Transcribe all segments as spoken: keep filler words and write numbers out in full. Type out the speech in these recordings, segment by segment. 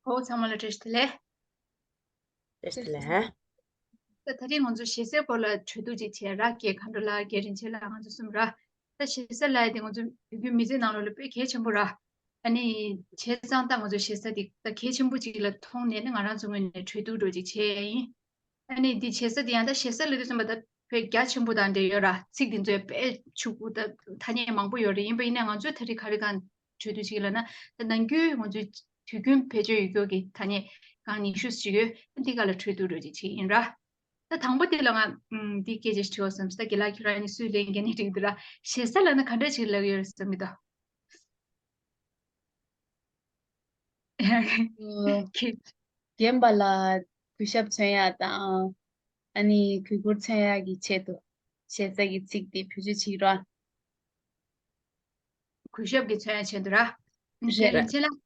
ཨོ་ཚང་མ་ལ་བཀྲ་ཤིས་བདེ་ལེགས། བཀྲ་ཤིས་བདེ་ལེགས། ད་ད་རེས་ང་ཚོ་ཞེ་སའི་སྐོར་ལ་གྲོས་བསྡུར་ཅིག་བྱས་ར། རྒན་མཁའ་འགྲོ་ལགས་རྒན་རིན་ཆེན་ལགས་ང་ཚོ་གསུམ་ར། ད་ཞེ་ས་ལབ་ཡ་དེ་ང་ཚོ་བོད་བརྒྱུད་མི་ཚེ་ནང་ལོགས་ལ་དཔེ་གལ་ཆེན་པོ་ར། ཨ་ནི་བྱས་ཙང་ད་ང་ཚོ་ཞེ་ས་དེ་ད་གལ་ཆེན་པོ་ཅིག་ལ་མཐོང་ནས་ནི་ང་རང་ཚོ་ངོས་ནས་གྲོས་བསྡུར་འདྲ་ཅིག་བྱས་ཡ་ཡིན། ཨ་ནི་འདི་བྱེད་ས་དེ་ཡང་ད་ཞེ་ས་ལབ་དུས་ཙམ་པ་ད་དཔེ་རྒྱ་ཆེན་པོ་དང་འབྲེལ་ཡོད་ར། ཚིག་འདི་ཚོའི་དཔེ་ཕྱུག་པོ་ད་ཐ་སྙད་མང་པོ་ཡོད་རེད། ཡིན་པ་ཡིན་ན་ང་ཚོས་ད་རེས་ག་རེ་གང་གྲོས་བསྡུར་ཞིག་ལབ་ན། ད་ནམ་རྒྱུན་ང་ཚོའི་དུས་རྒྱུན་བེད་སྤྱོད་ཡོད་རྒྱུ་གི་ཐ་སྙད་གང་ཉི་ཤུ་ཞིག་ཡོད། འདི་ག་ལ་གྲོས་བསྡུར་འདྲ་ཅིག་བྱེད་ཡིན་ར། ད་དང་པོ་དེ་ལ་ང་ཨམ་འདི་སྐད་ཆ་ཞིག་དྲི་བ་བསམ་སོང་། ད་རྒན་ལགས་ཁྱེད་རང་ནི་སུས་ལན་རྒྱག་ནི་འགྲིག་འདུག་ར། ཞེ་ས་ལབ་ན་ག་འདྲ་ཞིག་ལབ་ཡོད་བསམ་གྱི་འདུག་ཁྱེད། རྒན་པ་ལ་གུས་ཞབས་མཚོན་ཡ་དང་། ཨ་ནི་གུས་བཀུར་མཚོན་ཡ་གི་ཆེད་དུ་ཞེ་ས་གི་ཚིག་དེ་བེད་སྤྱོད་བྱེད་རོགས། གུས་ཞབས་ཀྱི་མཚོན་ཡ་ཆེད་དུ་ར། རེད། རྒན་རིན་ཆེན་ལགས།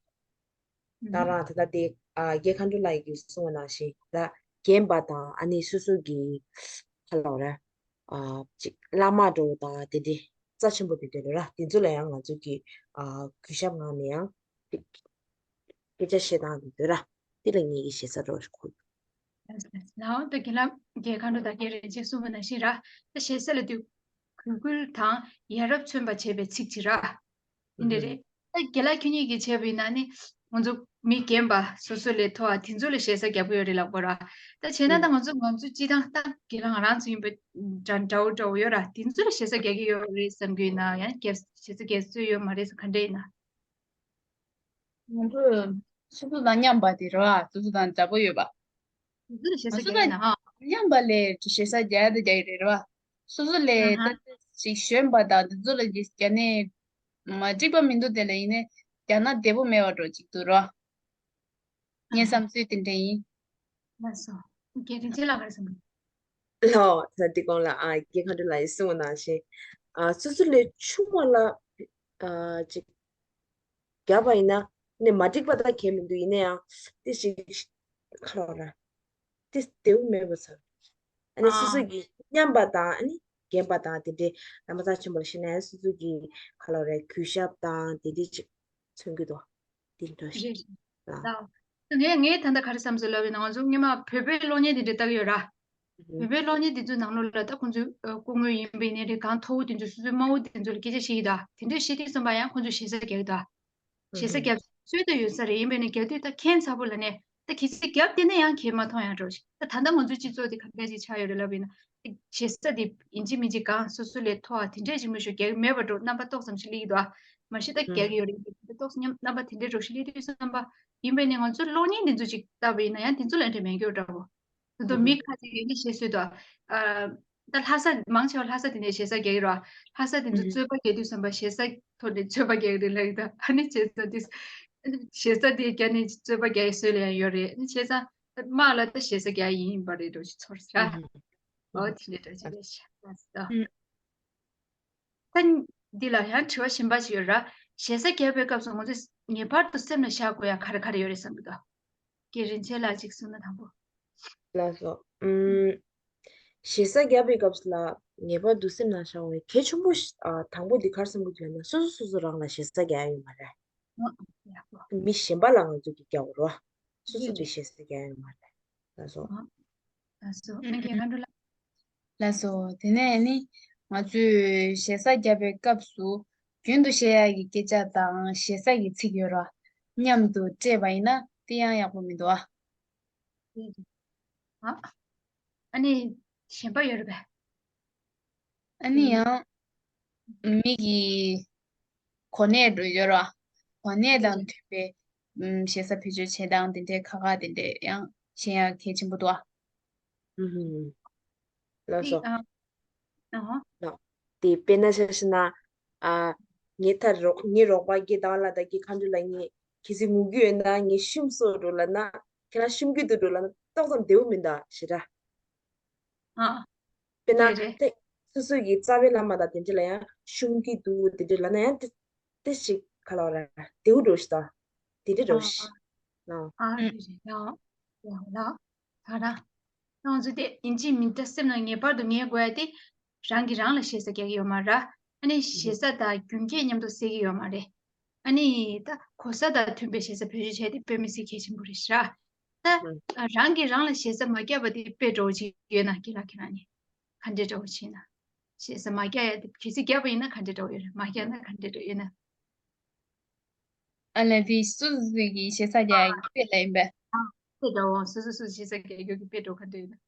ད་རང་ད་ལྟ་དེ་ཨ་རྒན་མཁའ་འགྲོ་ལགས་ཀྱིས་གསུངས་པ་ནང་བཞིན་ད་རྒན་པ་དང་ཨ་ནི་སོ་སོ་གི་ཁ་ལོ་ར། ཨ་ཅིག་བླ་མ་འདྲ་བོ་དང་དེ་འདྲའི་རྩ་ཆེན་པོ་དེ་འདྲ་ར། དེ་ཚོ་ལ་ཡང་ང་ཚོ་གི་ཨ་གུས་ཞབས་ངང་ནས་ཡང་སྐད་ཆ་བཤད་སྟངས་དེ་འདྲ་ར། དེ་ལ་ངེད་ཀྱི་ཞེ་ས་འདྲ་བོ་ཞིག་གོ། ལགས་སོ། ད་རྒན་ལགས་རྒན་མཁའ་འགྲོ་དང་རྒན་རིན་ཆེན་གསུངས་པ་ནང་བཞིན་ར། ད་ཞེ་ས་ལབ་དུས་གུས་བཀུར་དང་ཡ་རབས་མཚོན་པར་བྱེད་པའི་ཚིག་ཅིག་ར། འདི་འདྲ་རེད། ད་རྒན་ལགས་ཁྱེད་གཉིས་ཀྱིས་བྱས་པ་ཡིན་ན་ནི་ང་ཚོ་མི་རྒན་པ་སོ་སོ་ལས་མཐོ་བ་དེ་ཚོ་ལ་ཞེ་ས་རྒྱབ་ཀྱི་ཡོད་རེད་ལབ་དགོས་ར། ད་བྱས་ན་ད་ང་ཚོ་ང་ཚོ་སྤྱི་བཏང་ད་རྒན་ལགས་ང་རང་ཚོ་ཡིན་པ་འདྲ་འདྲ་བོ་འདྲ་བོ་ཡོད་ར། དེ་ཚོ་ལ་ཞེ་ས་རྒྱག་གི་ཡོད་རེད་བསམ་གྱི་ཡོད་ན་ཡང་རྒྱབ་ཞེ་ས་རྒྱག་སྲོལ་ཡོད་མ་རེད་ཟེར། ག་འདྲ་ཡིན་ན། ང་ཚོ་སོ་སོ་དང་མཉམ་པ་དེ་ར། སོ་སོ་དང་འདྲ་པོ་ཡོད་པ། སོ་སོ་ལ་ཞེ་ས་རྒྱག་ཡིན་ན་ཧ། མཉམ་པ་ལས་ཞེ་ས་རྒྱག་ཡ་ད་རྒྱག་གི་རེད་ར། སོ་སོ་ལས་ཨ་ཧ། ད་ཅིག་གཞོན་པ་དང་དེ་ཚོ་ལ་ཅིག་རྒྱག་ནས་མ་འགྲིག་པ་མི་འདུག་དེ་ལ་ཡིན་ནའི་རྒྱག་ན་བདེ་པོ་མེད་པ་འདྲ་ཅིག་འདུག་ར། ངའི་བསམ་ཚུལ་དེ་འདྲ་ཡིན། ལགས་སོ། རྒན་རིན་ཆེན་ལགས་ག་རེ་གསུངས། ལགས་ད་འདི་གོང་ལ་ཨ་རྒན་མཁའ་འགྲོ་ལགས་ཡིས་གསུངས་པ་ནང་བཞིན། ཨ་སོ་སོ་ལས་ཆུང་བ་ལ་ཨ་ཅིག་རྒྱབ་པ་ཡིན་ན་ནི་མ་འགྲིག་པ་ད་གང་ཡང་མི་འདུག་ཡིན་ན་ཡང་དེ་ཞིག་ཁ་ལོ་ར། དེ་བདེ་པོ་མེད་པ་ཚོ། ཨ་ནི་སོ་སོ་གི་མཉམ་པ་དང་ཨ་ནི་རྒན་པ་དང་དེ་འདྲའི་བླ་མ་རྩ་ཆེན་པོ་ལ་བཤད་ན་ཡང་སོ་སོ་གི་ཁ་ལོ་ར་གུས་ཞབས་དང་དེ་འདྲའི་ཅིག་མཚོན་གྱི་འདུག་དེ་འདྲ་ཞིག་རེད། ལ། ད་ངས་ངས་ད་ལྟ་ག་རེ་བསམ་སོང་ལབ་ཡིན་ན་ང་ཚོ་སྔོན་མ་བོད་པའི་གློག་བརྙན་དེ་འདྲ་ལྟ་གི་ཡོད་ར། བོད་པའི་གློག་བརྙན་དེ་ཚོའི་ནང་ལོགས་ལ་ད་ཁོང་ཚོའི་ཨ་སྐུ་ངོ་ཡིན་པ་ཡིན་ནའི་རེད། གང་མཐོ་བོ་དེ་ཚོ་སོ་སོའི་སྨྲ་བོ་དེ་ཚོ་ལ་སྐད་ཆ་བཤད་ཀྱི་ད། དེ་འདྲ་བཤད་དུས་ཙམ་པ་ཡང་ཁོང་ཚོས་ཞེ་ས་རྒྱག་གི་ད། ཞེ་ས་རྒྱབ་སྲོལ་ད་ཡོད་ས་རེད། ཡིན་པས་ན་རྒྱག་དུས་ད་ཁྱད་མཚར་པོ་ལབ་ནས་ད་གལ་སྲིད་རྒྱབ་བསྡད་ན་ཡང་གལ་མ་མཐོང་ཡང་འགྲོ་ཞིག་ད་ད་ལྟ་ང་ཚོའི་སྤྱི་ཚོགས་དེ་ག་འདྲ་ཞིག་ཆགས་ཡོད་རེད་ལབ་ཡིན་ན། ཞེ་ས་དེ་ཡིན་གཅིག་མིན་གཅིག་གང་སོ་སོ་ལས་མཐོ་བ་དེ་འདྲས་ཞིག་མི་ཤོད་རྒྱག་གི་མེད་པ་འགྲོ་རྣམ་པ་ཏོག་ཙམ་ཞིག་སླེབས་ཀྱི་འདུག་ཨ། མ་གཞི་ད་རྒྱག་གི་ཡོད་རེད། ཏོག་ཙམ་རྣམ་པ་དེ་འདྲས་འགྲོ་ཞིག་སླེབས་དུས་བསམ་པ་ཡིན་པས་ནི་ང་ཚོ་གློག་བརྙན་དེ་ཚོ་ཅིག་ལྟ་བ་ཡིན་ན་ཡང་དེ་ཚོ་ལ་འདྲ་མེད་སྐྱོ་འདྲ་བོ། དེ་ཚོ་མི་ཁ་ཅིག་ཡིན་གྱི་ཤེས་སྲོལ་འདུག་ཨ། ད་ལྷ་ས་མང་ཆེ་བ་ལྷ་ས་དེ་ནས་ཞེ་ས་རྒྱག་གི་རེད་བ། ལྷ་ས་དེ་ཚོ་རྩོད་པ་རྒྱག་དུས་བསམ་པ་ཞེ་ས་ཐོག་ནས་རྩོད་པ་རྒྱག་གི་རེད་ལབ་ཀྱི་འདུག་ཨ་ནི་བྱས་ཙང་དེ་ཞེ་ས་དེ་རྒྱག་ནས་རྩོད་པ་རྒྱག་ཡའི་སྲོལ་ཡང་ཡོད་རེད། ཨ་ནི་བྱས་ཙང་དམག་ལ་ད་ཞེ་ས་རྒྱག་ཡིན་པ་རེད་འགྲོ་ཞིག་ཚོར་ས་ར། ཨོ་དེ་འདྲ་འདྲ་ཅིག་རེད་ཤག་ད་འདི་ལ་ཡང་དྲི་བ་གཞན་པ་ཞིག་ཡོད་ར། ཞེ་ས་རྒྱག་པའི་སྐབས་སུ་ང་ཚོས་ངེས་པར་དུ་སེམས་ལ་བཞག་དགོས་ཡ་ག་རེ་ག་རེ་ཡོད་རེད་བསམ་གྱི་འདུག་རྒན་རིན་ཆེན་ལགས་ཅིག་གསུངས་ན་དང་པོ། ལགས་སོ། ཨུམ། ཞེ་ས་རྒྱག་པའི་སྐབས་སུ་ལ་ངེས་པར་དུ་སེམས་ལ་བཞག་དགོས་གལ་ཆེན་པོ་ཞིག་ཨ་དང་པོ་འདི་ག་རེ་བསམ་གྱི་འདུག་ལབ་ན་སོ་སོ་སོ་སོ་རང་ལ་ཞེ་ས་རྒྱག་ཡ་ཡོད་མ་རེད། ཨ་ཡག་པོ། མི་གཞན་པ་ལ་ང་ཚོ་གིས་རྒྱག་དགོས་རེད་བ། སོ་སོ་ཡོད་གིས་ཞེ་ས་རྒྱག་ཡ་ཡོད་མ་རེད། ལགས་སོ། ཨ། ལགས་སོ། ཨ་རྒན་མཁའ་འགྲོ་ལགས། ལགས་སོ། དེ་ནས་ནི་ང་ཚོས་ཞེ་ས་རྒྱབ་པའི་སྐབས་སུ་རྒྱུན་དུ་བཤད་ཡག་གི་སྐད་ཆ་དང་ཞེ་ས་ཀྱི་ཚིག་ཡོད་ར། མཉམ་དུ་སྤྲད་པ་ཡིན་ན་དེ་ཡང་ཡག་པོ་མི་འདུག་ཨ། ཨ། ཨ་ནི་གཞན་པ་ཡོད་རེད་པས། ཨ་ནི་ཡང་མི་གི་གོ་གནས་འགྲོ་ཡོད་ར། གོ་གནས་དང་མཐུན་པའི་ཨུམ་ཞེ་ས་བེད་སྤྱོད་བྱེད་སྟངས་དེ་འདྲའི་ཁག་ཁག་དེ་འདྲས་ཡང་ཤེས་ཡག་གལ་ཆེན་པོ་འདུག་ཨ། ཨུམ། ལགས་སོ། ཨ། ཨ་ཧ། ལགས། དེ་དཔེར་ན་ཆ་བཞག་ན། ཨ། ངའི་ཐ་རོགས་ངའི་རོགས་པ་གི་ཟླ་བ་ལགས་དང་གི་མཁའ་འགྲོ་ལགས་གཉིས་གལ་སྲིད་ངུ་གི་ཡོད་ན་ངས་བཤུམ་སོང་འགྲོ་ལབ་ན། ཁྱེད་རང་བཤུམ་གི་འདུག་འགྲོ་ལབ་ན་ཏོག་ཙམ་བདེ་པོ་མིན་འདུག་ཞེ་དྲག་ཨ། དཔེར་ན་རེད་རེད། དེ་སོ་སོ་གི་རྩ་བའི་བླ་མ་དང་དེ་འདྲ་ལ་ཡང་བཤུམ་གི་འདུག་དེ་འདྲ་ལབ་ན་ཡང་དེ་དེ་ཞིག་ག་ལ་བ་ར་བདེ་པོ་འགྲོ་ཞིག་དང་དེ་འདྲ་འགྲོ་ཨ། ཞིག་ལ། ཨ་རེད་རེད་ཡ། ཡ་ལ། ད་ར། ང་ཚོ་དེ་ཡིན་གཅིག་མིན་གཅིག་སེམས་ནང་ངེས་པར་དུ་ངེས་དགོས་ཡ་དེ། རང་གིས་རང་ལ་ཞེ་ས་རྒྱག་གི་ཡོད་མ་ར། ཨ་ནི་ཞེ་ས་དང་རྒྱུན་སྐྱེད་མཉམ་དུ་སེལ་གི་ཡོད་མ་རེད། ཨ་ནི་ད་གོ་ས་དང་མཐུན་པའི་ཞེ་ས་བེད་སྤྱོད་བྱས་ཏེ་དཔེ་མི་སྲིད་གལ་ཆེན་པོ་རེད་ཤག་ད་ཨ་རང་གིས་རང་ལ་ཞེ་ས་མ་བརྒྱབ་པ་དེ་དཔེ་འདྲ་བོ་ཅིག་ཡོད་ན་རྒན་ལགས་ཁྱེད་རང་ནས་ག་འདྲས་འདྲ་བོ་ཅིག་ཡིན་ན། ཞེ་ས་མ་བརྒྱབ་ཡ་དེ་གལ་སྲིད་བརྒྱབ་པ་ཡིན་ན་ག་འདྲས་འདྲ་བོ་ཡོད་རེད། མ་བརྒྱབ་ན་ག་འདྲས་འདྲ་བོ་ཡོད་ན། ཨ་ལས་དེ་སུ་སུ་གིས་ཞེ་ས་རྒྱག་ཡ་དཔེ་ལ་ཡིན་པས། ཨ་དཔེ་འདྲ་བོ་སུ་སུ་སུ་ཞེ་ས་རྒྱག་རྒྱུ་གི་དཔེ་འདྲ་བོ་ག་འདྲས་ཡོད་ན།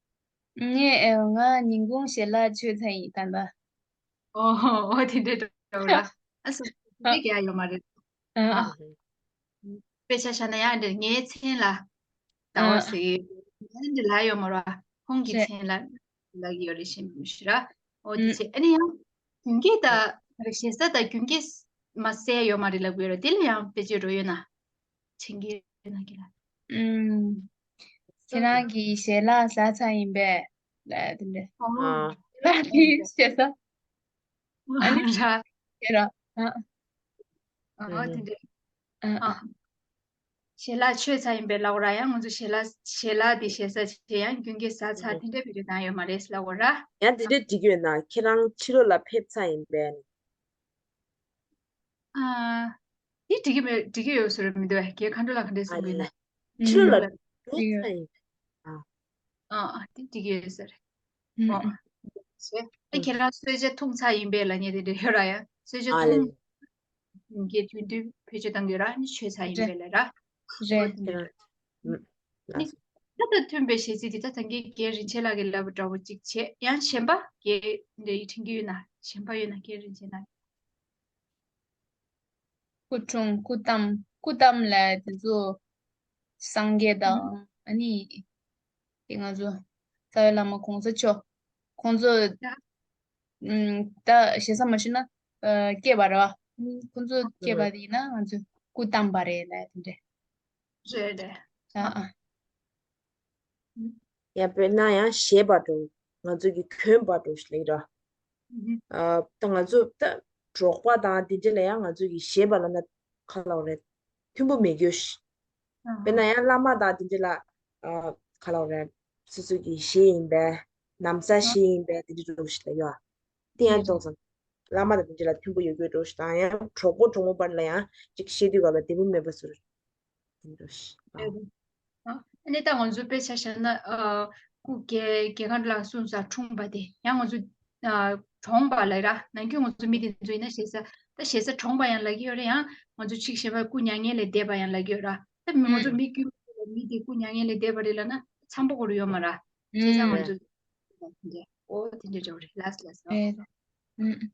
ངས་ཨེ་ང་ཉིན་གུང་ཞལ་ལག་མཆོད་ཚར་ཡིན་ད་ལྟ། ཨོ་ཨོ་དེ་འདྲས་འདྲ་བོ་ར། ཨ་སུ་སུ་དེ་རྒྱག་ཡོད་མ་རེད། ཨ་ཨ། དཔེ་ཆ་བཞག་ན་ཡང་འདྲ་ངའི་མཚན་ལ་ཟླ་བ་ཟེར་ཡོད། ཡང་འདྲ་ལ་ཡོད་མ་ར། ཁོང་གི་མཚན་ལ་ལ་ཡོད་རེད་ཤེས་མི་ཤེས་ར། ཨོ་དེ་བྱས་ཨ་ནི་ཡང་རྒྱུན་སྐྱེས་དང་ཞེ་ས་དང་རྒྱུན་སྐྱེས་མ་གསལ་ཡོད་མ་རེད་ལབ་ཀྱི་ཡོད་ར། དེ་ལ་ཡང་དཔེ་བརྗོད་འགྲོ་ཡོད་ན་དྲན་གྱི་ཡོད་ན་གི་ལ། ཨུམ། ཁྱེད་རང་གི་ཞལ་ལག་ཟ་ཚར་ཡིན་པས་ལ་དེ་འདྲ། ཨོ། ཞལ་ལག་གི་ཞེ་ས། ཨ་ནི་ར། ཁྱེད་རང་། ཨ། ཨ་དེ་འདྲ། ཨ་ཨ། ཞལ་ལག་མཆོད་ཚར་ཡིན་པས་ལབ་ར། ཡང་ང་ཚོ་ཞལ་ལག་ཞལ་ལག་དེ་ཞེ་ས་བྱས་ཡང་རྒྱུན་སྐྱེས་ཟ་ཚར་དེ་འདྲ་བེད་སྤྱོད་བཏང་ཡོད་མ་རེད་ལབ་ར། ཡང་དེ་འདྲ་འགྲིག་ཡོད་ན་ཁྱེད་རང་ཕྱི་ལོགས་ལ་ཕེབས་ཚར་ཡིན་པས། ཨ། དེ་འགྲིག་གི་མེད་འགྲིག་གི་ཡོད་ཟེར་མི་འདུག་གས། གང་འདྲ་ལ་ག་འདྲས་གསུང་གི་ཡིན་ན། ཕྱི་ལོགས་ལ་ཕེབས་ཚར་ཡིན་པས། ཨ། ཨ་ཨ་དེ་འགྲིག་གི་ཡོད་ཟེར། ཨོ། ཨ་ཁྱེད་རང་གསོལ་ཇ་འཐུང་ཚར་ཡིན་པས་ལབ་མཁན་དེ་འདྲ་ཡོད་ར། ཡ་གསོལ་ཇ་ཨ་ལེ། འཐུང་། གི་དུས་དུས་བེད་སྤྱོད་བཏང་གི་ར། ནི་མཆོད་ཚར་ཡིན་རེད། པས་ལབ་ར། རེད། ཨོ་དེ་འདྲ། ཨ་ནི་ད་ལྟ་མཐུན་པའི་གཞས་ཚིག་འདི་ད་ད་གིན་རྒན་རིན་ཆེན་ལགས་ཀྱིས་ལབ་པ་འདྲ་བོ་གཅིག་བྱས། ཡང་གཞན་པ་རྒན་འདྲ་ཡི་དྲན་གྱི་ཡོད་ན། གཞན་པ་ཡོད་ན་རྒན་རིན་ཆེན་ལགས། སྐུ་འཁྲུངས་སྐུ་བལྟམས། སྐུ་བལྟམས་ལ་དེ་ཚོ་སངས་རྒྱས་དང་ཨ་ནི་དེ་ང་ཚོ་རྩ་བའི་བླ་མ་གོང་ས་མཆོག་ཁོང་ཚོ་ད་ཞེ་ས་མ་ཞུས་ན་སྐྱེས་པ་རེད་བ། ཁོང་ཚོ་སྐྱེས་པ་ཡིན་ན་ང་ཚོས་སྐུ་བལྟམས་པ་རེད་ལབ་དེ་འདྲ། རེད་རེད། ཨ་ཨ། ཡང་དཔེར་ན་ཡང་བཞད་པ་འདྲ་བོ། ང་ཚོ་གི་གྱོན་པ་འདྲ་བོ་ཞིག་ལབ་ཀྱི་རེད། ཨ་ད་ང་ཚོ་ད་འབྲོག་པ་དང་དེ་འདྲ་ལ་ཡང་ང་ཚོ་གི་བཞད་པ་ལབ་ན་ག་ལབ་རེད། མཐུན་པོ་མེད་རྒྱུ་ཞིག་དཔེར་ན་ཡང་བླ་མ་དང་དེ་འདྲ་ལ་ཨ་ག་ལབ་རེད། སོ་སོ་གི་བཞད་ཡིན་པས། ན་བཟའ་བཞད་ཡིན་པས་དེ་འདྲ་འདྲ་བོ་ཞིག་ལབ་ཡོད། དེ་ཡང་ཅུང་ཙམ་བླ་མ་དང་དེ་འདྲ་ལ་མཐུན་པོ་ཡོད་རྒྱུ་འདྲ་བོ་ཞིག་དང་། ཡང་གྲོགས་པོ་གྲོགས་མོ་བར་ལ་ཡང་ཅིག་བཤད་དུས་སྐབས་ལ་བདེ་པོ་མེད་པ་བཟོ་འདྲ་ཞིག་ཨ་ནི་ད་ང་ཚོ་དཔེ་ཆ་བཞག་ན་ཨ་སྐུ་སྒེར་སྒེར་གང་ལ་གསུངས་ས་འཁྲུངས་པ་དེ་ཡང་ང་ཚོ་ཨ་གྲོངས་པ་ལབ་ར། ནམ་རྒྱུན་ང་ཚོ་མི་དེ་ཚོ་ཡིན་ན་ཞེ་ས་ད་ཞེ་ས་གྲོངས་པ་ཡང་ལབ་ཀྱི་ཡོད་རེད། ཡང་ང་ཚོ་ཅིག་བྱས་པ་སྐུ་མྱ་ངན་ལས་འདས་པ་ཡང་ལབ་ཀྱི་ཡོད་ར། ད་མི་ང་ཚོ་མི་དཀྱུས་མ་ལ་མི་དེ་སྐུ་མྱ་ངན་ལས་འདས་པ་རེད་ལབ་ན་འཚམ་པོ་གོ་རུ་ཡོད་མ་ར། བྱས་ཙང་ང་ཚོ་འོ་དེ་འདྲ་འདྲ་བོ་རེད། ལགས་སོ་ལགས་སོ། རེད། ཨུ།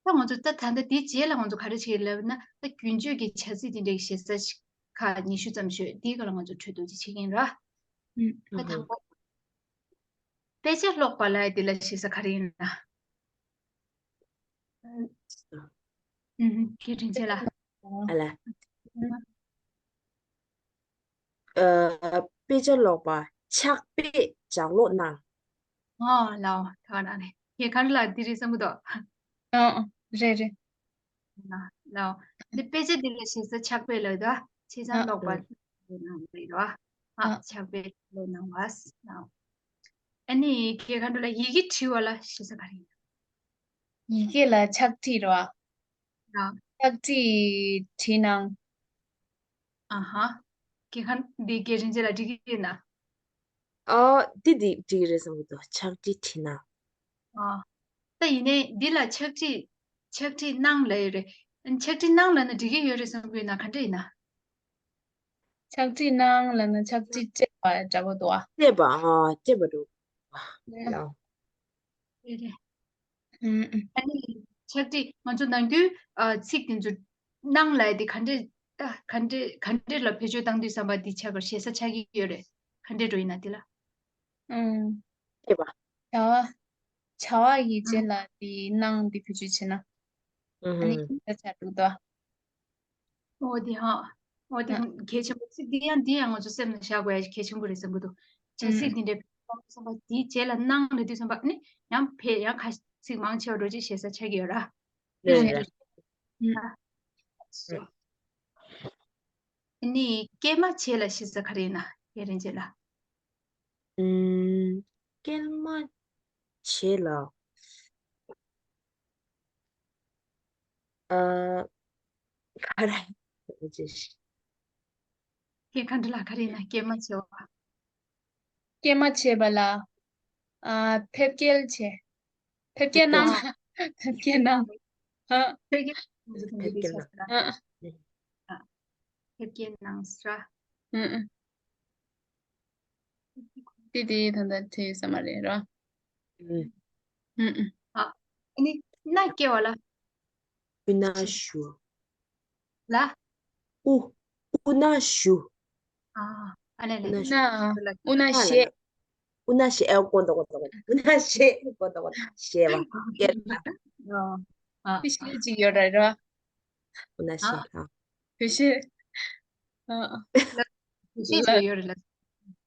ད་ང་ཚོ་ད་ད་ལྟ་དེའི་རྗེས་ལ་ང་ཚོ་ག་རེ་བྱེད་ལབ་ན། ད་རྒྱུན་སྤྱོད་ཀྱི་བྱ་ཚིག་དེ་འདྲའི་ཞེ་ས་ཞིག་ཁག་ཉི་ཤུ་ཙམ་ཤོད། དེའི་སྒང་ལ་ང་ཚོ་གྲོས་བསྡུར་ཅིག་བྱེད་ཀྱི་ཡིན་ར། ཨུ། ད་དང་པོ་དཔེ་ཆ་ཀློག་པ་ལབ་ཡ་དེ་ལ་ཞེ་ས་ག་རེ་ཡིན་ན། ཨུ། རྒན་རིན་ཆེན་ལགས། ཨ་ལ། ཨ། དཔེ་ཆ་ཀློག་པ་ཕྱག་དཔེ་ལྗགས་ཀློག་གནང་། ཨོ་ལའོ། ད་ག་ནང་ནས་ངས་ག་རེ་ལབ་དེ་རེད་བསམ་གྱི་འདུག་ཨོ་རེད་རེད། ལའོ། འདི་དཔེ་ཆ་འདི་ལ་ཞེ་ས་ཕྱག་དཔེ་ལབ་འདུག་བྱས་ཙང་ཨ་ཀློག་པ་ཨ་ལབ་འདུག་ཨ་ཨ་ཕྱག་དཔེ་ཀློག་གནང་བ། ལའོ། ཨ་ནི་ཁྱེད་ག་འདྲ་ལ་ཡི་གེ་བྲིས་པ་ལ་ཞེ་ས་ག་རེ་ཡིན། ཡི་གེ་ལ་ཕྱག་བྲིས་རེད་བ། ལའོ། ཕྱག་བྲིས་བྲིས་གནང་། ཨ་ཧ། ཁྱེད་ག་འདི་རྒན་རིན་ཆེན་ལགས་འགྲིག་གི་ཡོད་ན། ཨ་འདི་འདི་འགྲིག་གི་རེད་བསམ་གྱི་འདུག་ཕྱག་བྲིས་བྲིས་གནང་། ཨ། ད་ཡིན་ནའི་འདི་ལ་ཕྱག་བྲིས་ཕྱག་བྲིས་གནང་ལབ་ཡོད་རེད། ཕྱག་བྲིས་གནང་ལབ་ན་འགྲིག་གི་ཡོད་རེད་བསམ་གྱི་ཡོད་ན་ག་འདྲ་ཡིན་ན། ཕྱག་བྲིས་གནང་ལབ་ན་ཕྱག་བྲིས་སྤྲད་པ་འདྲ་པོ་འདུག་ཨ། སྤྲད་པ་ཨ་སྤྲད་པ་འདྲ་པོ་ལའོ། རེད་རེད། ཨུམ་ཨུམ། ཨ་ནི་ཕྱག་བྲིས་ང་ཚོ་ནམ་རྒྱུན་ཨ་ཚིག་དེ་ཚོ་གནང་ལབ་ཡ་དེ་ག་འདྲས་ད་ག་འདྲས་ག་འདྲས་ལ་བེད་སྤྱོད་བཏང་དུས་ཙམ་པ་འདི་ཆགས་པ་ཞེ་ས་ཆགས་ཀྱི་ཡོད་རེད། ག་འདྲས་འགྲོ་ཡིན་ན་དེ་ལ། ཨུམ། ཨེ་བ། བྱ་བ། བྱ་བ་ཡི་རྗེས་ལ་དེ་གནང་དེ་བེད་སྤྱོད་བྱས་ན། ཨ་ནི་ཨུམ། ད་ཆ་འདུག་ད། འོ་དེ་ཧ། འོ་དེ་ཨ། གལ་ཆེན་པོ་ཚིག་འདི་ཡང་འདི་ཡང་ང་ཚོ་སེམས་ནང་བཞག་དགོས་ཡ་གལ་ཆེན་པོ་རེད་བསམ་གྱི་འདུག་བྱ་ཚིག་ཨུམ། འདི་འདྲའི་བསམ་པ་དེའི་རྗེས་ལ་གནང་ལབ་དུས་ཙམ་པ་ནི་ཡང་ཕེ་ཡང་ཁ་ཚིག་མང་ཆེ་བ་འགྲོ་ཅིག་ཞེ་ས་ཆགས་ཀྱི་ཡོད་ར། རེད་རེད། ཨུམ། ཨ་ནི་སྐྱེལ་མ་བྱེད་ལ་ཞེ་ས་ག་རེ་ཡིན་ན་རྒན་རིན་ཆེན་ལགས། ཨུམ། སྐྱེལ་མ་བྱེད་ལ། ཨ། ག་རེ་ཅེས། སྐྱེ་ཁ་འདི་ལ་ག་རེ་ཡིན་ན་སྐྱེལ་མ་བྱེད་པ། སྐྱེལ་མ་བྱེད་པ་ལ། ཨ། ཕེབས་སྐྱེལ་བྱེད། ཕེབས་སྐྱེལ་གནང་། ཕེབས་སྐྱེལ་གནང་། ཨ། ཕེབས་སྐྱེལ་གནང་། ཨ། ཕེབས་སྐྱེལ་གནང་ཟེར། ཨ། ཨ། དེ་དེ་ད་ལྟ་བྲིས་ཡོད་ས་མ་རེད་ར། ཨ་ནི་སྣ་སྐྱེལ་བ་ལ། སྐུ་ན་ཞུ། ལ། ཨུ། ཨུ་ན་ཞུ། ཨ། ཨ་ནི་ལ། ན། ཨུ་ན་ཞེས། ཨུ་ན་ཞེས། ཨེ། གོ་འདུག་གོ་འདུག་ཨུ་ན་ཞེས། གོ་འདུག་གོ་འདུག་ཞེས་པ། ཨེ། ཨ། དེ་ཞེས་ཅིག་ཡོད་རེད་ར། ཨུ་ན་ཞེས། ཨ། བོད་ཞེས། ཨ། བོད་ཞེས་ཅིག་ཡོད་རེད་ལ།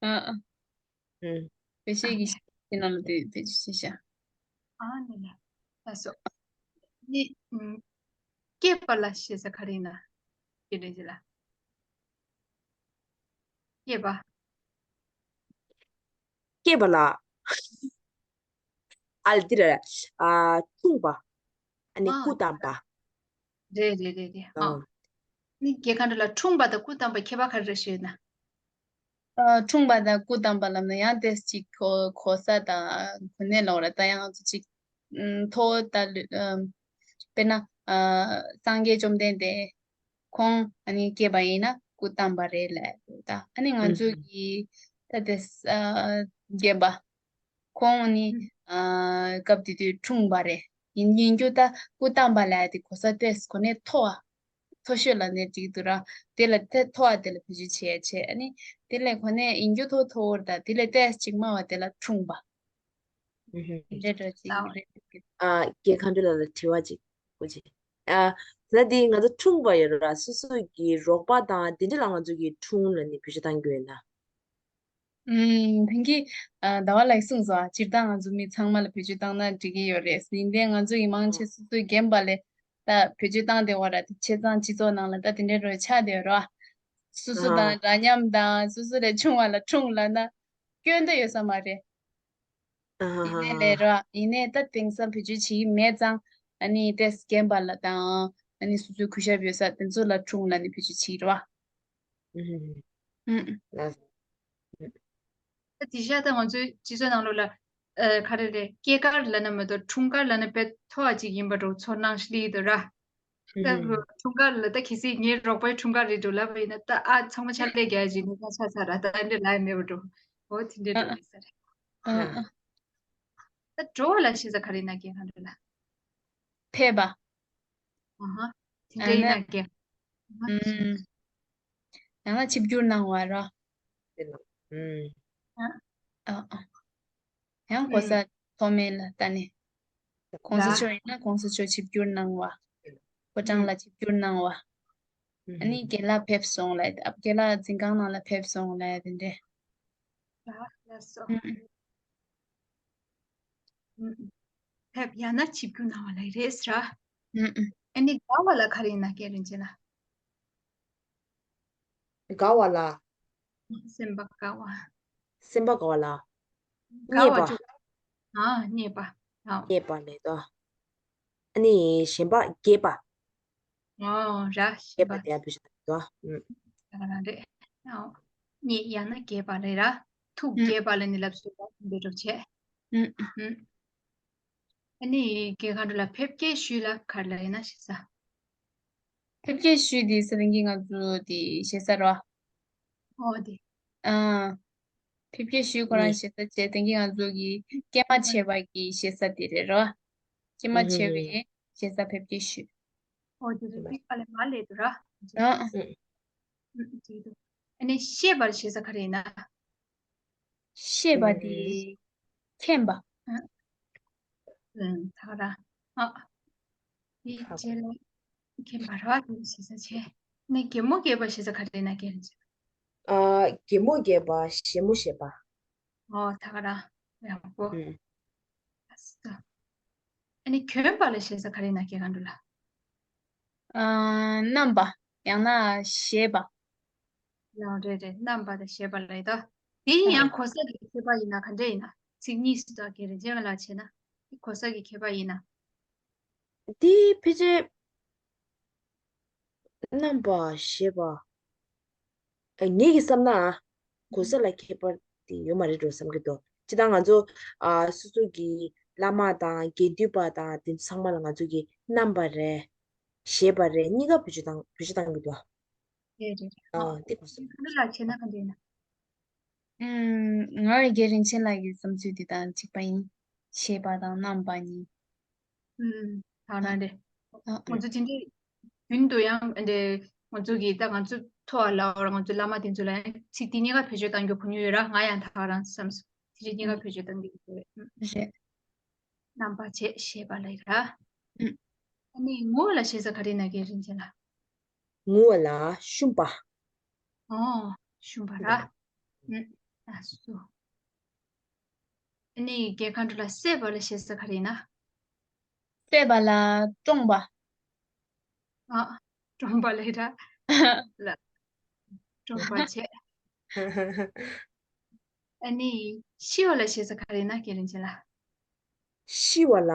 ཨ། ཨ། བོད་ཞེས་ཀྱི་ཤ་དེ་ནང་ལ་དེ་བེད་སྤྱོད་བྱེད་ཤག་ཨ་ནི་ལ། ལགས་སོ། ནི། སྐྱེས་པ་ལ་ཞེས་ས་ག་རེ་ཡིན་ན། སྐྱེས་ནས་ཅི་ལ། སྐྱེས་པ། སྐྱེས་པ་ལ། ཨ་ལ་འདི་རེད། ཨ། འཁྲུངས་པ། ཨ་ནི་སྐུ་བལྟམས་པ། རེད་རེད་རེད་རེད། ཨ། ནི་རྒན་ཁ་འདྲ་ལ་འཁྲུངས་པ་དང་སྐུ་བལྟམས་པ་ཁྱད་པར་ག་རེ་རེད་ཞུས་ན། འཁྲུངས་པ་དང་སྐུ་བལྟམས་པ་ལབ་ན་ཡང་ཏོག་ཙམ་ཅིག་གོ་གོ་ས་དང་གོ་གནས་ལོག་ར། ད་ཡང་ང་ཚོ་ཅིག་མཐོ་བོ་ད་ལོས། དཔེར་ན་སངས་རྒྱས་བཅོམ་ལྡན་འདས་ཁོང་ཨ་ནི་སྐྱེས་པ་ཡིན་ན་སྐུ་བལྟམས་པ་རེད་ལབ་ད། ཨ་ནི་ང་ཚོ་གི་ད་དེ་རྒན་པ་ཁོང་ནི་སྐབས་དེ་དུས་འཁྲུངས་པ་རེད། ཡིན་ཡིན་རྒྱུ་ད་སྐུ་བལྟམས་པ་ལབ་དེ་གོ་ས་ཏོག་ཙམ་གོ་གནས་མཐོ་བ། མཐོ་ཤོས་ལབ་ན་འགྲིག་འདུག་ར། དེ་ལ་ཐད་མཐོ་བ་དེ་ལ་བེད་སྤྱོད་བྱེད་ཡ་བྱེད། ཨ་ནི་དེ་ལས་གོ་གནས་ཡིན་རྒྱུ་མཐོ་མཐོ་བོར་དང་དེ་ལས་ཏོག་ཙམ་ཅིག་དམའ་བ་དེ་ལ་འཁྲུངས་པ། དེ་འདྲ་འདྲ་ཅིག་རེད་འདུག་གི། ཨ། རྒན་ཁ་འདྲ་ལ་ལ་དྲི་བ་ཅིག་གོ་ཅིག་ཨ། ད་འདི་ང་ཚོ་འཁྲུངས་པ་ཡོད་ར། སོ་སོ་གི་རོགས་པ་དང་དེ་འདྲ་ལ་ང་ཚོ་གི་འཁྲུངས་ལབ་ནི་བེད་སྤྱོད་བཏང་རྒྱུ་ཡོད་ན། ཨུམ། ད་གིན་ཟླ་བ་ལགས་གསུངས་སོང་། སྤྱིར་བཏང་ང་ཚོ་མི་ཚང་མ་ལ་བེད་སྤྱོད་བཏང་ན་འགྲིག་གི་ཡོད་རེད། ཡིན་ཏེ་ང་ཚོ་ཡི་མང་ཆེ་སོ་སོའི་རྒན་པ་ལས་ད་བེད་སྤྱོད་བཏང་བསྡད་པ་ར། དེ་བྱས་ཙང་སྤྱི་ཚོགས་ནང་ལ་ད་དེ་འདྲའི་རོ་ཆགས་བསྡད་ཡོད་ར། སོ་སོ་དང་འདྲ་མཉམ་དང་སོ་སོ་ལས་ཆུང་བ་ལ་འཁྲུངས་ལབ་ན་སྐྱོན་ད་ཡོད་ས་མ་རེད། ཡིན་ནའི་ལས་ར། ཡིན་ནའི་ད་དེང་སང་བེད་སྤྱོད་བྱེད་ཀྱི་མེད་ཙང་ཨ་ནི་ཏོག་ཙམ་རྒན་པ་ལ་དང་ཨ་ནི་སོ་སོའི་གུས་ཞབས་ཡོད་ས་དེ་ཚོ་ལ་འཁྲུངས་ལབ་ནི་བེད་སྤྱོད་བྱེད་ཀྱི་རེད་བ། ཨུམ། ད་དེ་བཞག་ད་ང་ཚོའི་སྤྱི་ཚོགས་ནང་ལོགས་ལ་ཨ། ག་རེ་རེད། སྐྱེས་སྐར་ལབ་ན་མ་གཏོགས་འཁྲུངས་སྐར་ལབ་ན་དཔེ་མཐོ་བ་ཅིག་ཡིན་པ་འདྲ་བོ་ཚོར་སྣང་སླེབས་འདུག་ར། ད་འཁྲུངས་སྐར་ལ་ད་གལ་སྲིད་ངའི་རོགས་པའི་འཁྲུངས་སྐར་རེད་འགྲོ་ལབ་པ་ཡིན་ན་ད་ཨ་ཚང་མ་ཕྱག་ལས་རྒྱག་ཡ་ཅིག་ནི་ད་ཆ་ཚ་ར། ད་འདི་ལ་ཡ་མེད་པ་འདྲ་བོ། འོ་དེ་འདྲའི་འགྲོ་ཡིན་ས་རེད། ཨ། ད་འགྲོ་བ་ལ་ཞེས་ས་ག་རེ་ཡིན་ན་སྐྱེས་སྐར་འགྲོ་ལ། ཕེབས་པ། ཨ་ཧ། དེ་འདྲ་ཡིན་ན་སྐྱེས། ཨུམ། ཡང་ན་ཆིབས་བསྒྱུར་གནང་བ་ར། ཨ་ཨ། ཡང་གོ་ས་མཐོ་དམན་ལ་ལྟ་ནས། གོང་ས་མཆོག་ཡིན་ན་གོང་ས་མཆོག་ཆིབས་བསྒྱུར་གནང་བ། ཕོ་བྲང་ལ་ཆིབས་བསྒྱུར་གནང་བ། ཨ་ནི་རྒན་ལགས་ཕེབས་སོང་ལབ། ཨ། རྒན་ལགས་འཛིན་ཁང་ནང་ལ་ཕེབས་སོང་ལབ་དེ་འདྲས། ལགས་སོ། ཕེབས་ཡང་ན་ཆིབས་བསྒྱུར་གནང་བ་ལ་རེད་ཟེར། ཨ་ནི་དགའ་བ་ལ་ག་རེ་ཡིན་ན་སྐད་རིན་ཆེན་ལ། དགའ་བ་ལ། སེམས་པ་དགའ་བ། སེམས་པ་དགའ་བ་ལ། དགའ་བ་བཅུ། ཨ། རྙེད་པ། ཨ། རྙེད་པ་ལས་དོ། ཨ་ནི་ཞེན་པ་རྒྱས་པ། ཨོ་ར། རྒྱས་པ་དེ་ཡང་བུ་ཞིག་དོ། ཨུམ། ད་ག་རང་རེད། ཨོ། རྙེད་ཡང་ན་རྒྱས་པ་རེད་ར། ཐུགས་དགྱེས་པ་ལ་ནི་ལབ་སྲོལ་འདི་འདྲ་བྱས། ཨུམ། ཨ་ནི་རྒན་ཁ་འགྲོ་ལ་ཕེབས་སྐྱེལ་ཞུས་ལ་ག་རེ་ལབ་ཡིན་ན་ཞེ་ས། ཕེབས་སྐྱེལ་ཞུས་དེ་ས་དེང་གི་ང་ཚོ་དེ་ཞེ་ས་རོ། ཨོ་དེ། ཨ། ཕེབས་སྐྱེལ་ཞུས་ཁོ་རང་ཞེ་ས་བྱས་དེང་གི་ང་ཚོ་གི་སྐྱེལ་མ་བྱས་པ་གི་ཞེ་ས་དེ་རེད་རོ། སྐྱེལ་མ་བྱས་པའི་ཞེ་ས་ཕེབས་སྐྱེལ་ཞུས། ཨོ་དེ་རེད། ཨ་ལས་མ་ལས་དུ་ར། ཨ། ཨ་ནི་ཤེས་པར་ཞེ་ས་ག་རེ་ཡིན་ན། ཤེས་པ་དེ་མཁྱེན་པ། ཨ། ཨ། ད་ག་ར། ཨ། དེ་རྗེས་ལ་མཁྱེན་པ་ར་དེ་ཞེ་ས་བྱས། ནི་གད་མོ་བགད་པ་ཞེ་ས་ག་རེ་ཡིན་ན་སྐད་རིན་ཆེན། ཨ། གད་མོ་བགད་པ། གད་མོ་བགད་པ། ཨོ་ད་ག་ར། ཡག་པོ། ཨ་ས། ཨ་ནི་གྱོན་པ་ལ་ཞེ་ས་ག་རེ་ཡིན་ན་སྐད་ག་འགྲོ་ལ། ཨ། བསྣམས་པ། ཡང་ན་བཞེས་པ། ཡང་རེད་རེད། བསྣམས་པ་དང་བཞེས་པ་ལ་ཡོད་དོ། དེ་ཡང་གོ་ས་གི་ཁྱད་པར་ཡིན་ན་ག་འདྲ་ཡིན་ན། ཚིག་གཉིས་སུ་དག་གི་རེད། རྗེས་མ་ལ་བྱས་ན་གོ་ས་གི་ཁྱད་པར་ཡིན་ན། འདི་ཕལ་ཆེར་ རྣམ་པ་ཞེས་པ། ཨ། ངེད་ཀྱི་བསམ་ན། གོ་ས་ལ་ཁྱད་པར་དེ་ཡོད་མ་རེད་འགྲོ་བསམ་གྱི་འདུག་སྤྱིར་བཏང་ང་ཚོ། ཨ། སོ་སོ་གི་བླ་མ་དང་དགེ་འདུན་པ་དང་དེ་ཚོ་ཚང་མ་ལ་ང་ཚོ་གི་རྣམ་པ་རེད། ཞེས་པ་རེད། གཉིས་ཀ་བེད་སྤྱོད་བཏང་། བེད་སྤྱོད་བཏང་གི་འདུག་རེད་རེད་རེད། ཨ། ཨ། དེ་གོ་ས། ག་འདྲ་ལ་བྱས་ན་ག་འདྲ་ཡིན་ན། ཨུམ། ང་ཡི་རྒན་རིན་ཆེན་ལགས་ཀྱི་བསམ་ཚུལ་འདི་དང་གཅིག་པ་ཡིན། ཞེས་པ་དང་རྣམ་པ་གཉིས། ཨུམ། ད་ན་རེད། ཨ། ང་ཚོ་དེ་འདྲའི་རྒྱུན་དུ་ཡང་འདི་ང་ཚོ་གི་ད་ང་ཚོ་ཐོག་ལ་ང་ཚོ་བླ་མ་དེ་ཚོ་ལ་ཡང་ཚིག་དེ་གཉིས་ཀ་བེད་སྤྱོད་གཏང་རྒྱུ་གོ་མྱོང་ཡོད་ར། ང་ཡང་ད་ག་རང་བསམ་སོང་། དེ་རིགས་གཉིས་ཀ་བེད་སྤྱོད་གཏང་གི་ཡོད་རེད། ཨུམ། རེད། རྣམ་པ་བྱས་ཞེས་པ་ལ་ཡིན་ར། ཨུམ། ཨ་ནི་ངུ་བ་ལ་ཞེ་ས་ག་རེ་ཡིན་ན་རྒན་རིན་ཆེན་ལགས། ངུ་བ་ལ་ཤུམ་པ། ཨོ། ཤུམ་པ་ར། ཨུམ། ཨ་སོ། ཨ་ནི་རྒན་མཁའ་འགྲོ་ལགས་བསད་པ་ལ་ཞེ་ས་ག་རེ་ཡིན་ན། བསད་པ་ལ་བཀྲོངས་པ། ཨ། བཀྲོངས་པ་ལ་ཡིན་ར། ལ། བཀྲོངས་པ་བྱས། ཨ་ནི་ཤི་བ་ལ་ཞེ་ས་ག་རེ་ཡིན་ན་རྒན་རིན་ཆེན་ལགས། ཤི་བ་ལ་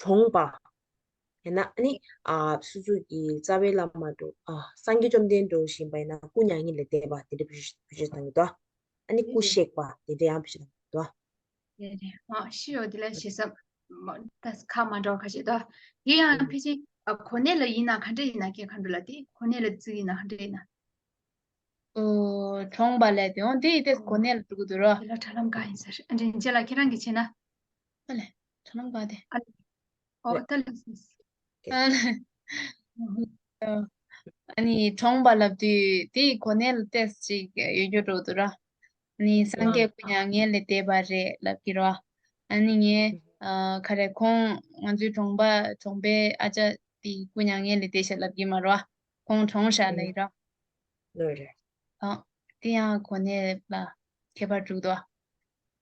གྲོངས་པ། ཡང་ན་ཨ་ནི། ཨ། སོ་སོ་གི་རྩ་བའི་བླ་མ་འགྲོ། ཨ། སངས་རྒྱས་བཅོམ་ལྡན་འགྲོ་བཞིན་པ་ཡིན་ན་སྐུ་མྱ་ངན་ལས་འདས་པ་དེ་འདྲ་བེད་སྤྱོད་བཏང་གི་འདུག་ཨ་ནི་སྐུ་གཤེགས་པ་དེ་འདྲ་ཡང་བེད་སྤྱོད་བཏང་གི་འདུག་རེད་རེད། ཨ། ཤི་བ་དེ་ལ་ཞེ་ས་མ་ད་ཁ་མ་འདྲ་བ་ཁ་ཤས་འདུག་དེ་ཡང་ཕལ་ཆེར། ཨ། གོ་གནས་ལ་ཡིན་ན་ག་འདྲ་ཡིན་ན་རྒན་མཁའ་འགྲོ་ལགས། དེ་གོ་གནས་ལ་བརྩི་ཡིན་ན་ག་འདྲ་ཡིན་ན། ཨོ། གྲོངས་པ་ལས་དེ་འོང་དེ་ཡི་དེ་གོ་གནས་ལ་འགྲོ་གི་འདུག་རོ། དེ་ལ་དྲ་ལམ་ག་ཡིན་ཟེར། ཨ། འདྲེན་བྱེད་ལ་ཁྱེད་རང་གིས་བྱས་ན། ཨ་ལས། དྲ་ལམ་ག་དེ། ཨ་ལས། ཨོ། ད་ལས་སོང་། ཨ་ལས། ཨ་ནི་གྲོངས་པ་ལབ་དུས་དེ་ཡི་གོ་གནས་ལ་ཏོག་ཙམ་ཅིག་ཡོད་རྒྱུ་འགྲོ་འདུག་ར། ཨ་ནི་སངས་རྒྱས་སྐུ་མྱ་ངན་ལས་འདས་པ་རེད་ལབ་ཀྱི་རོ། ཨ་ནི་ངས། ཨ། ག་རེ་ཁོང་ང་ཚོའི་གྲོང་པ་གྲོང་པའི་ཨ་ཅག་དེ་སྐུ་མྱ་ངན་ལས་འདས་ཤག་ལབ་ཀྱི་མ་རོ། ཁོང་གྲོངས་ཤག་ལབ་ཀྱི་རོ། ལོས་རེད། ཨ། དེ་ཡང་གོ་གནས་ལ་ཁྱད་པར་འདུག་དོ།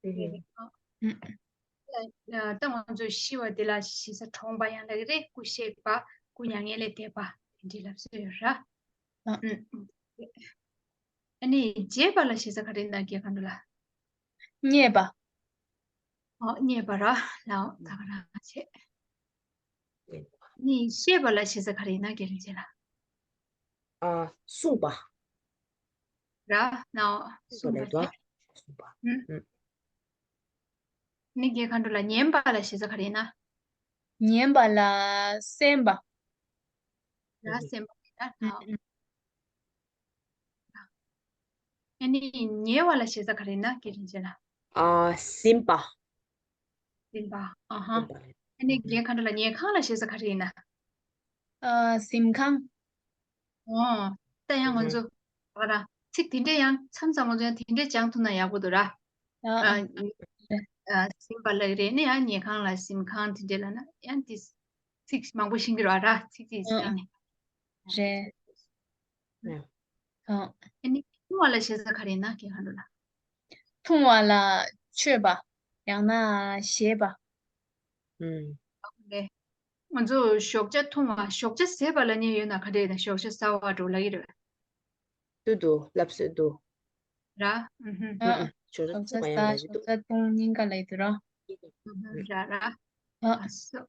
ཨུམ། ཨུམ། ད་ང་ཚོ་ཤི་བ་དེ་ལ་ཞེ་ས་གྲོངས་པ་ཡང་ལབ་ཀྱི་རེད། སྐུ་གཤེགས་པ། སྐུ་མྱ་ངན་ལས་འདས་པ་དེ་འདྲའི་ལབ་སྲོལ་ཡོད་ར། ཨ། ཨུམ། ཨ་ནི་བརྗེད་པ་ལ་ཞེ་ས་ག་རེ་ཡིན་ན་རྒན་མཁའ་འགྲོ་ལགས། བརྙས་པ། ཨོ། བརྙས་པ་ར། ལའོ། ད་ག་རང་བྱས། ནི་བཤད་པ་ལ་ཞེ་ས་ག་རེ་ཡིན་ན་རྒན་རིན་ཆེན་ལགས། ཨ། གསུངས་པ། ར། ནའོ། གསུངས་པ་ལས་དོ། རེད། གསུངས་པ། ཨུམ། ཨུམ། ནི་རྒན་མཁའ་འགྲོ་ལགས་ཉན་པ་ལ་ཞེ་ས་ག་རེ་ཡིན་ན། ཉན་པ་ལ་གསན་པ། ར། གསན་པ་རེད་ད། ཨུམ། ནའོ། ཨུམ། ཨ་ནི་ཉེ་བ་ལ་ཞེ་ས་ག་རེ་ཡིན་ན་རྒན་རིན་ཆེན་ལགས། ཨ། ཟིན་པ། ཟིན་པ། ཨ་ཧ། ཟིན་པ་རེད། ཨ་ནི་རྒན་མཁའ་འགྲོ་ལགས་ཉལ་ཁང་ལ་ཞེ་ས་ག་རེ་ཡིན་ན། ཨ། གཟིམ་ཁང་། ཨོ། ད་ཡང་ང་ཚོ། ཨ་ར། ཚིག་དེ་འདྲས་ཡང་མཚམས་མཚམས་ང་ཚོ་ཡང་དེ་འདྲས་སྦྱང་ཐུབ་ན་ཡག་པོ་འདུག་ར། ཨ། ཨ། ཨ། ཟིན་པ་ལབ་རེད་ནི་ཡང་ཉལ་ཁང་ལ་གཟིམ་ཁང་དེ་འདྲས་ལབ་ན་ཡང་དེ། ཚིག་མང་པོ་ཤེས་ཀྱི་རེད་བ་ར། ཚིག་དེ་ཨ། སྦྱངས་ནས། རེད། ཨ། ཨ་ནི་ཐུང་བ་ལ་ཞེ་ས་ག་རེ་ཡིན་ན་རྒན་མཁའ་འགྲོ་ལགས། ཐུང་བ་ལ་ཆོད་པ། ཡང་ན་བཞེས་པ། ཨུམ། ལགས། ང་ཚོ་ཞོགས་ཇ་ཐུང་བ། ཞོགས་ཇ་ཟས་པ་ལབ་མཁན་ཡོད་ན་ག་འདྲས་ཡིན་ན། ཞོགས་ཇ་ཟ་བ་འགྲོ་ལབ་ཀྱི་རེད། འདུག་འདུག་ལབ་སྲོལ་འདུག་ར། ཨུ་ཧུ། ཨ། ཨུ་ཨུ། ཞོགས་ཇ་ཞོགས་ཇ་ཐུང་བ་ཡང་ཟ། ལབ་ཀྱི་འདུག་ཞོགས་ཇ་ཐུང་སྙིང་ག་ལབ་ཀྱི་འདུག་ར། ཨུ་ཧུ། ར་ར། ཨ། ཨ་སོ།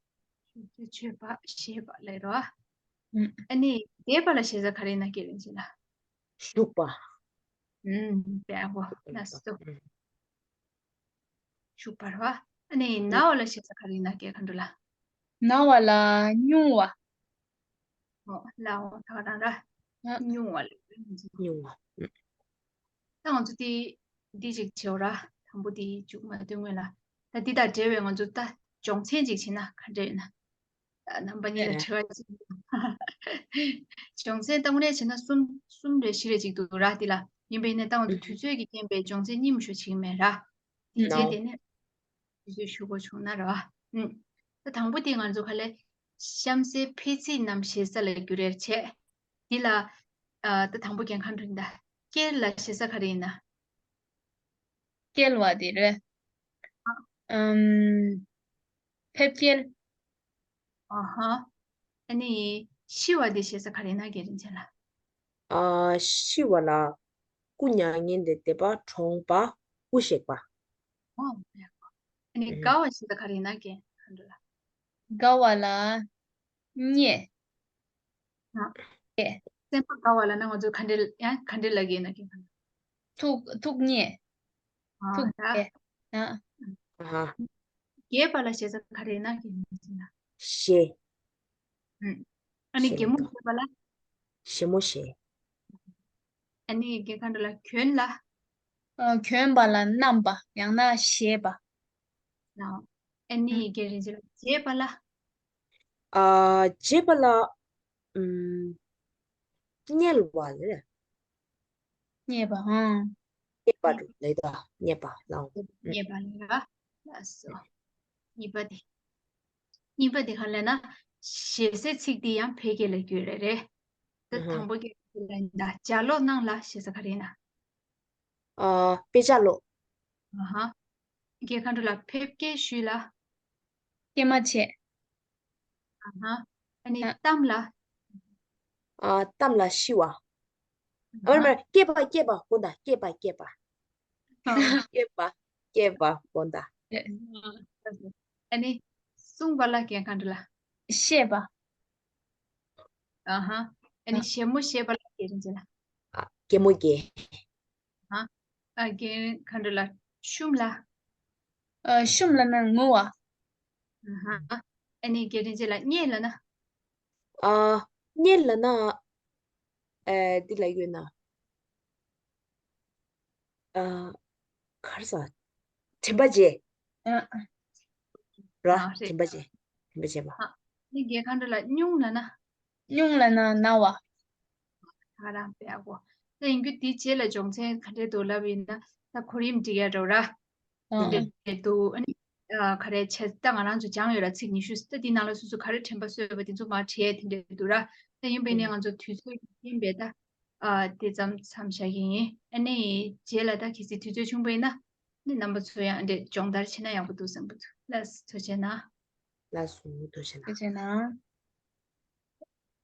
ཞོགས་ཇ་ཆོད་པ་བཞེས་པ་ལབ་རོ། ཨུ། ཨ་ནི་བསྡད་པ་ལ་ཞེ་ས་ག་རེ་ཡིན་ན་རྒན་རིན་ཆེན་ལགས། བཞུགས་པ། ཨུམ། བདེ་པོ། ལགས་སོ། ཨུ། བཞུགས་པ་ར། ཨ་ནི་ན་བ་ལ་ཞེ་ས་ག་རེ་ཡིན་ན་རྒན་མཁའ་འགྲོ་ལགས། ན་བ་ལ་སྨྱུང་བ། ཨོ། ལའོ། ད་ག་རང་ར། ཨ། སྨྱུང་བ་ལ། སྨྱུང་བ། ཨུ། ད་ང་ཚོ་འདི་འདི་ཅིག་བྱེད་འོ་ར། དང་པོ་འདི་མཇུག་མ་བསྡུ་སྔོན་ལ། ད་འདི་དང་འབྲེལ་བའི་ང་ཚོ་ད་སྦྱོང་ཚན་ཅིག་བྱེད་ན་ག་འདྲ་ཡོད་ན། ད་རྣམ་པ་གཉིས་ལ་དྲི་བ་ཅིག་སྦྱོང་ཚན་ད་དངོས་གནས་བྱས་ན་གསུམ་གསུམ་རེ་བཞི་རེ་ཅིག་འདུག་ར་འདི་ལ། ཡིན་པ་ཡིན་ན་ད་ང་ཚོ་དུས་ཚོད་ཀྱི་རྐྱེན་པས་སྦྱོང་ཚན་གཉིས་མ་ཞིག་བྱེད་ཀྱི་མེད་ར། དེ་རྗེས་དེ་ནས་དུས་ཚོད་ཞུ་དགོས་བྱུང་ན་ར། ཨུམ། ད་དང་པོ་དེ་ང་ཚོ་ག་ལེ། གཤམ་གསལ་འཕེལ་ཚིག་རྣམས་ཞེ་ས་ལ་འགྱུར་རེར་བྱེད། འདི་ལ། ཨ། ད་དང་པོ་རྒན་མཁའ་འགྲོ་ཡིན་ད། སྐྱེལ་ལ་ཞེ་ས་ག་རེ་ཡིན་ན། སྐྱེལ་བ་དེ་རེད། ཨ། ཨུམ། ཕེབས་སྐྱེལ། ཨ་ཧ། ཨ་ནི་ཤི་བ་དེ་ཞེ་ས་ག་རེ་ཡིན་ན་རྒན་རིན་ཆེན་ལགས། ཨ། ཤི་བ་ལ། སྐུ་མྱ་ངན་ལས་འདས་པ། གྲོངས་པ། སྐུ་གཤེགས་པ། ཨོ། ཡག་པོ། ཨ་ནི་ཨུ། དགའ་བ་ཞེ་ས་ག་རེ་ཡིན་ན་རྒན་མཁའ་འགྲོ་ལགས། དགའ་བ་ལ། བརྙས། ཨ། བརྙས། སེམས་པ་དགའ་བ་ལབ་ན་ང་ཚོ་ག་འདྲ་ཡང་ག་འདྲ་ལབ་ཀྱི་ཡིན་ན་ཀྱི། ཐུགས་ཐུགས་མཉེས། ཨ་ཐུགས་ད་མཉེས། ཨ། ཨ་ཧ། རྒྱས་པ་ལ་ཞེ་ས་ག་རེ་ཡིན་ན་ཀྱི་ཡིན་ན། ཞེ། ཨུམ། ཨ་ནི་ཞེ་གད་མོ་མི་འདུག་ཤོར་བ་ལ། ཞེ་མོ་ཞེ། ཨ་ནི་རྒན་ཁ་འགྲོ་ལ་གྱོན་ལ། ཨ། གྱོན་པ་ལ་བསྣམས་པ་ཡང་ན་བཞེས་པ། ཨ་ནི་ཨུམ། རྒན་རིན་ཆེན་ལ་བརྗེད་པ་ལ། ཨ། བརྗེད་པ་ལ། ཨུམ། བསྙེལ་བ་ལ། བསྙེལ་བ། ཨང་། བསྙེལ་བ་རུ་ལས་ད་བསྙེལ་བ་ལའོ། བསྙེལ་བ་ལ། ལགས་སོ། གཉིས་པ་དེ། གཉིས་པ་དེ་ག་ལབ་ན། ཞེ་སའི་ཚིག་དེ་ཡང་ཕལ་སྐད་ལ་བརྗོད་རེད་རེད། ད་ཨ་ཧ། དང་པོ་སྐད་ལ་ཡིན་ད་ལྗགས་ཀློག་གནང་ལ་ཞེ་ས་ག་རེ་ཡིན་ན། ཨ། དཔེ་ཆ་ཀློག་ཨ་ཧ། རྒན་ཁ་འགྲོ་ལ་ཕེབས་སྐྱེལ་ཞུས་ལ། སྐྱེལ་མ་བྱས། ཨ་ཧ། ཨ་ནི་ཨ། གཏམ་ལ། ཨ། གཏམ་ལ་ཤི་བ། ཨ། ཨ་མ་སྐྱེས་པ་སྐྱེས་པ་དགོངས་དག་སྐྱེས་པ་སྐྱེས་པ། ཨ། སྐྱེས་པ་སྐྱེས་པ་དགོངས་དག་ཨ་ནི་གསུངས་པ་ལ་རྒན་ཁ་འགྲོ་ལ། བཤད་པ། ཨ་ཧ། ཨ་ཨ། ནི་བཞད་མོ་བཞད་པ་ལ་རྒན་རིན་ཆེན་ལ། ཨ། གད་མོ་བགད། ཨ། ཨ། རྒན་ཁ་འགྲོ་ལ་ཤུམ་ལ། ཨ། ཤུམ་ལབ་ན་ངུ་བ། ཨ་ཧ། ཨ་ནི་རྒན་རིན་ཆེན་ལ་བསྙེལ་ལབ་ན། ཨ། བསྙེལ་ལབ་ན། ཨ། འདི་ལ་ཡོད་ན། ཨ། ག་རེ་ཟ། དྲན་པ་བརྗེད། ཨ། ར། ཨ། རེད། དྲན་པ་བརྗེད། དྲན་པ་བརྗེད་པ། ཨ། ནི་རྒན་ཁ་འགྲོ་ལ་སྙུང་ལབ་ན། སྙུང་ལབ་ན་ན་བ། ད་རང་དཔེ་ཡག་པོ། ད་ཡིན་རྒྱུ་དེའི་རྗེས་ལ་སྦྱོང་ཚན་ག་འདྲས་འདུག་ལབ་ཡིན་ན། ད་གོ་རིམ་སྒྲིག་ཡ་འདྲ་བོ་ར། དེ་ཨང་། འདྲས་འདུག་ཨ་ནི། ཨ། ག་རེ་བྱས་ད་ང་རང་ཚོ་སྦྱངས་ཡོད་ར་ཚིག་ཉི་ཤུ། ད་འདི་ནང་ལ་སོ་སོ་ག་རེ་དྲན་པ་གསོས་པ་དེ་ཚོ་མར་བྲིས་དེ་འདྲས་འདུག་ར། ད་ཡིན་པས་ནས་ང་ཚོ་དུས་ཚོད་ཡིན་པས་ད། ཨ། དེ་ཙམ་མཚམས་བཞག་གི་ཡིན། ཨ་ནི་རྗེས་ལ་ད་གལ་སྲིད་དུས་ཚོད་བྱུང་པ་ཡིན་ན། ནི་རྣམ་པ་ཚོ་ཡང་འདྲས་སྦྱོང་བརྡར་བྱེད་ན་ཡག་པོ་འདུག་བསམ་གྱི་འདུག་ལགས་སོ། ཐུགས་རྗེ་གནང་། ལགས་སོ། ཐུགས་རྗེ་གནང་། ཐུགས་རྗེ་གནང་།